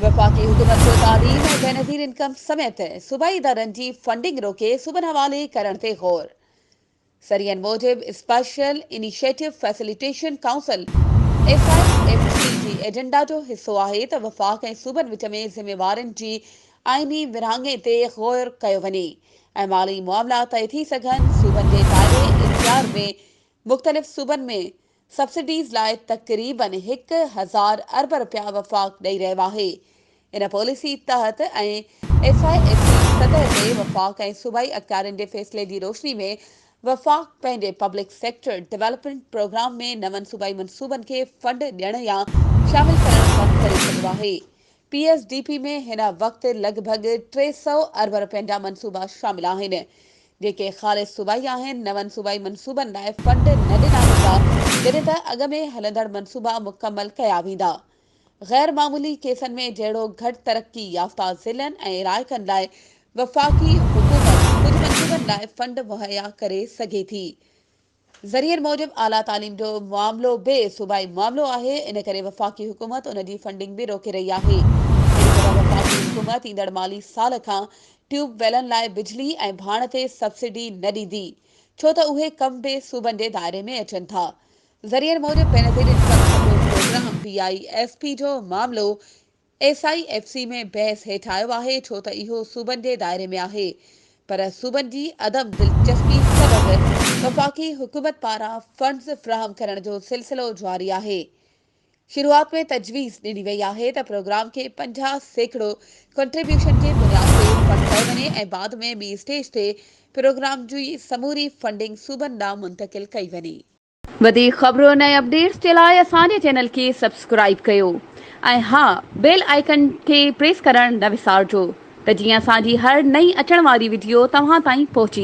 وفاقي حڪومت جو تعليم ۽ بينظير انڪم سميت صوبائي ادارن جي فنڊنگ روڪي صوبن حوالي ڪرڻ تي غور. ذريعن موجب special initiative facilitation council, S I F C, جي ايجنڊا جو حصو آهي ته وفاق ۽ صوبن وچ ۾ ذميوارين جي آئيني ورهاڱي تي غور ڪيو وڃي ۽ مالي معاملا طئي ٿي سگهن، صوبن جي دائري اختيار ۾ مختلف صوبن ۾ سبسڊيز لاء تقريبن 1000 ارب رپيا وفاق ڏئي رهيو آهي. ان پاليسي تحت ۽ ايس I F C سطح تي وفاق ۽ صوبائي اختيارين جي فيصلي جي روشني ۾ وفاق پنهنجي پبلڪ سيڪٽر ڊولپمينٽ پروگرام ۾ نون صوبائي منصوبن کي فنڊ ڏيڻ يا شامل ڪرڻ بند ڪري ڇڏيو آهي. پي ايس ڊي پي ۾ هن وقت لڳ ڀڳ 300 ارب رپين جا منصوبا شامل آهن، جيڪي خالص صوبائي آهن، نون صوبائي منصوبن لاء فنڊ نه ڏنا ويندا، جڏهن ته اڳ ۾ هلندڙ منصوبا مڪمل ڪيا ويندا. غير معمولي ڪيسن ۾ جهڙوڪ گهٽ ترقي يافته ضلعن ۽ علائقن لاء وفاقي حڪومت ڪجهه منصوبن لاء فنڊ مهيا ڪري سگهي ٿي. ذريعن موجب اعليٰ تعليم جو معاملو به صوبائي معاملو آهي، ان ڪري وفاقي حڪومت ان جي فنڊنگ به روڪي رهي آهي. اهڙي طرح وفاقي حڪومت ايندڙ مالي سال کان ٽيوب ويلن لاء بجلي ۽ ڀاڻ تي سبسڊي نه ڏيندي، ڇو ته اهي ڪم به صوبن جي دائري ۾ اچن ٿا. ذريعن موجب Benazir income support programme, B I S P, جو معاملو ايس I F C ۾ بحث هيٺ آيو آهي ڇو ته اهو صوبن جي دائري ۾ آهي پر صوبن جي عدم دلچسپي سبب وفاقي حڪومت پاران فنڊز فراهم ڪرڻ جو سلسلو جاري آهي. شروعات ۾ تجويز ڏني وئي آهي ته پروگرام کي 50% ڪنٽريبيوشن جي بنياد تي فنڊ ڪيو وڃي ۽ بعد ۾ ٻي اسٽيج تي پروگرام جي سموري فنڊنگ صوبن ڏانهن منتقل ڪئي وڃي. وڌيڪ خبرن ۽ اپڊيٽس جي لاء اسان جي چينل کي سبسڪرائيب ڪيو ۽ ها بيل آئيڪن کي پريس ڪرڻ نه وسارجو ته جيئن اسان جي هر نئين اچڻ واري وڊيو توهان تائين پهچي.